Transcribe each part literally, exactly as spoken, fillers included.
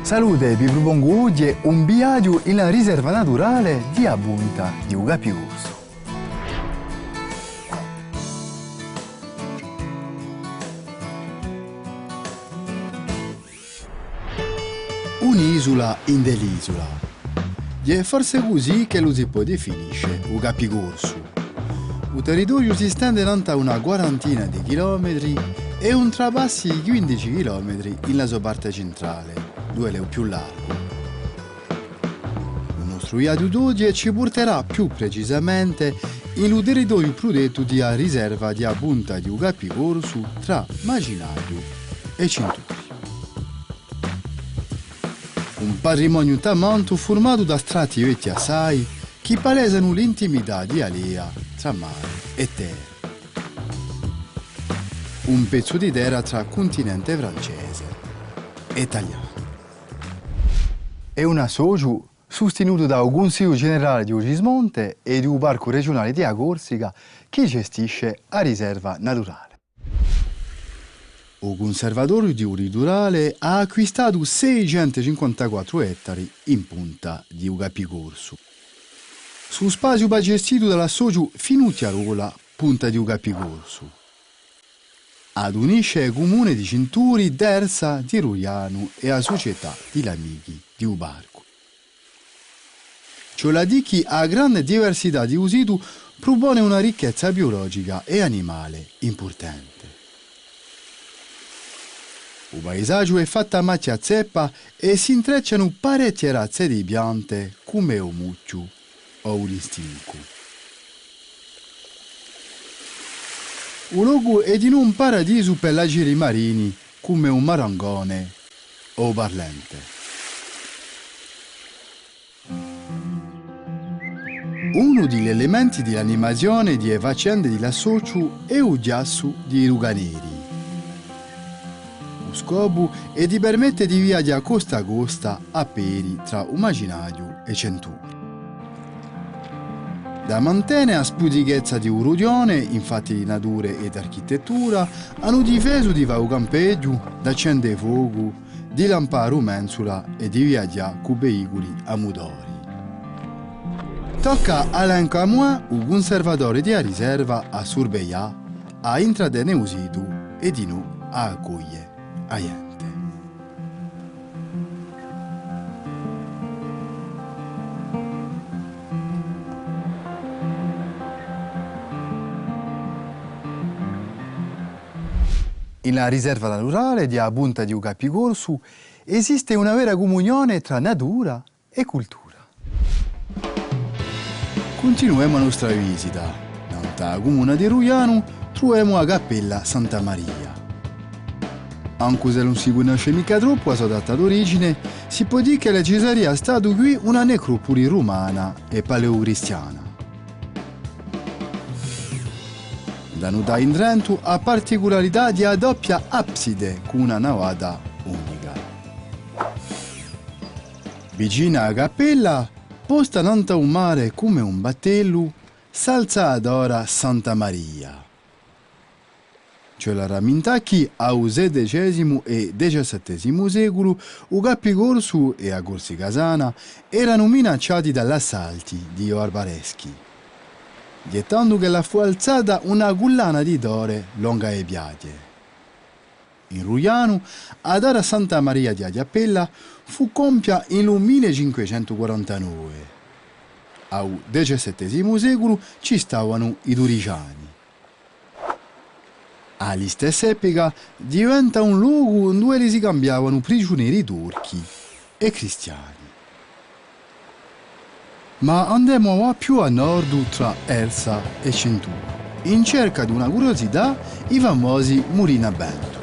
Salute, vi prupongu oghje un viaghju in a riserva naturale di a punta di u Capicorsu. Un'isula ind'è l'isula. Hè forse cusì ch'ellu si pò definisce u Capicorsu. U territoriu si stende nant'à una quarantina di chilometri è ùn trapassa i quindici chilometri in la so parte centrale, duv'ellu hè u più largu. U nostru viaghju d'oghje ci purterà più precisamente in lu territoriu prutettu di a riserva di a punta di u Capicorsu trà Macinaghju è Cinturi. Un patrimoniu tamantu furmatu da strati vechji assai chì palesanu l'intimità di a leia trà mare è terra. Un pezzu di terra trà cuntinente francese è talianu. Hè un associu sustinutu da u Cunsigliu Generale di u Cismonte è di u Parcu Regiunale di a Corsica chì gestisce a riserva naturale. U Cunservatoriu di u Liturale hà acquistatu seicentu cinquantaquattru ettari in punta di u Capicorsu. Stu spaziu vene gestitu da l'associu Finucchiarola Punta di u Capicorsu. Adunisce e cumune di Cinturi, d'Ersa, di Ruglianu è a Sucetà di l'Amichi di u Parcu. Ci vole à dì chì a grande diversità di u situ prupone una ricchezza biologica è animale impurtante. U paisaghju hè fattu à machja zeppa è s'intreccianu parechje razze di piante, cum'è u muchju o u listincu. U locu hè dinù un paradisu per l'acelli marini, cum'è u marangone o u parlente. Unu di l'elementi di l'animazione di e faccende di l'associu hè u chjassu di i ruganeri. U scopu hè di permette di viaghjà costa à costa à pedi trà u Macinaghju è Cinturi. Da mantene a spudichezza di u rughjone, in fatti di natura è d'architettura, anu difesu di fà u campeghju, d'accende focu, di lampà a rumenzula è di viaghjà cù veiculi à mutori. Tocca à Alain Camoin, u cunservatore di a riserva, à surveglià, à intratene u situ è dinù à accoglie a ghjente. In la riserva naturale di a punta di u Capicorsu esiste una vera cumunione trà natura è cultura. Cuntinuemu a nostra visita. Nant'à a cumuna di Ruglianu truvemu a cappella Santa Maria. Ancu s'ellu ùn si cunnosce micca troppu a so data d'origine, si pò dì ch'ella ci saria statu quì una necropuli rumana è paleocristiana. Da nutà indrentu a particularità di a doppia abside cù una navata unica. Vicinu à a cappella, posta nant'à u mare cum'è un battellu, s'alza adora Santa Maria. Ci vole à ramintà chì à u sedecesimu è diciassettesimu seculu u Capicorsu è a Corsica sana eranu minacciati da l'assalti di i barbareschi, ghjettandu ch'ella fù alzata una cullana di torre longu à e piaghje. In Ruglianu, a torra Santa Maria di a Chjappella fù compia in lu mille cinquecentu quarantanove. À u diciassettesimu seculu ci stavanu i Turiciani. À listessa epica diventa un locu induve si cambiavanu prigiuneri turchi è cristiani. Ma andemu avà più à nordu trà Ersa è Cinturi, in cerca d'una curiosità, i famosi mulini à ventu.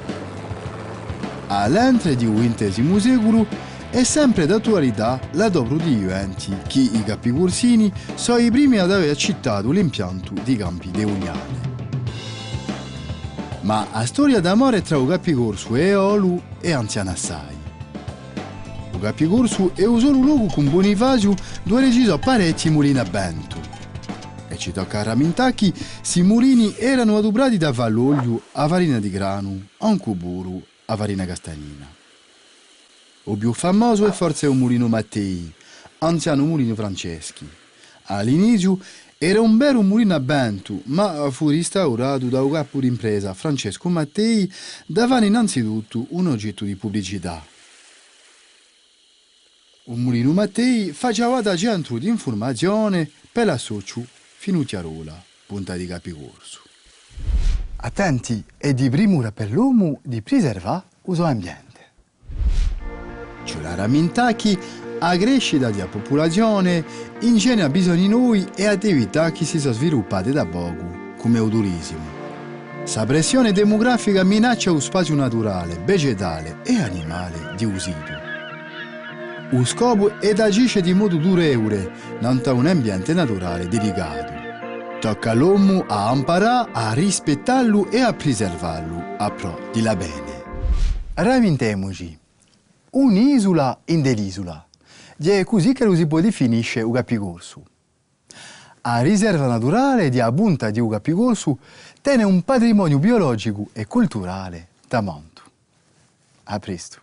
À l'entre di u vintesimu seculu hè sempre d'attualità l'adopru di i venti chì i Capicursini sò i primi ad avè accittatu l'impiantu di campi d'uliane. Ma a storia d'amore trà u Capicorsu è Eolu hè anziana assai. U Capicorsu hè u solu locu cun Bunifaziu induve ci sò parechji mulini à ventu. È ci tocca à ramintà chì sti mulini eranu aduprati da fà l'oliu, a farina di granu, ancu puru a farina castagnina. U più famosu hè forse u Mulinu Mattei, anzianu mulinu Franceschi. À l'iniziu era un veru mulinu à ventu, ma fù ristauratu da u capu d'impresa Francescu Mattei, da fanne innanzituttu un ogettu di publicità. U Mulinu Mattei facia da centru d'infurmazione per l'associu Finucchiarola, Punta di Capicorsu. Attenti, hè di primura per l'omu di priservà u so ambiente. Ci vole à ramintà chì a crescita di a pupulazione ingenera bisogni novi è attività chì si sò sviluppate da pocu, cum'è u turisimu. Sta pressione demugrafica minaccia u spaziu naturale, vegetale è animale di u situ. U scopu hè d'agisce di modu durevule nant'à un ambiente naturale delicatu. Tocca à l'omu à amparà à rispettallu è à priservallu à prò di l'avvene. Ramintemuci, un'isula ind'è l'isula. Hè cusì ch'ellu si pò definisce u Capicorsu. A riserva naturale di a punta di u Capicorsu tene un patrimoniu biologicu è culturale tamantu. À prestu.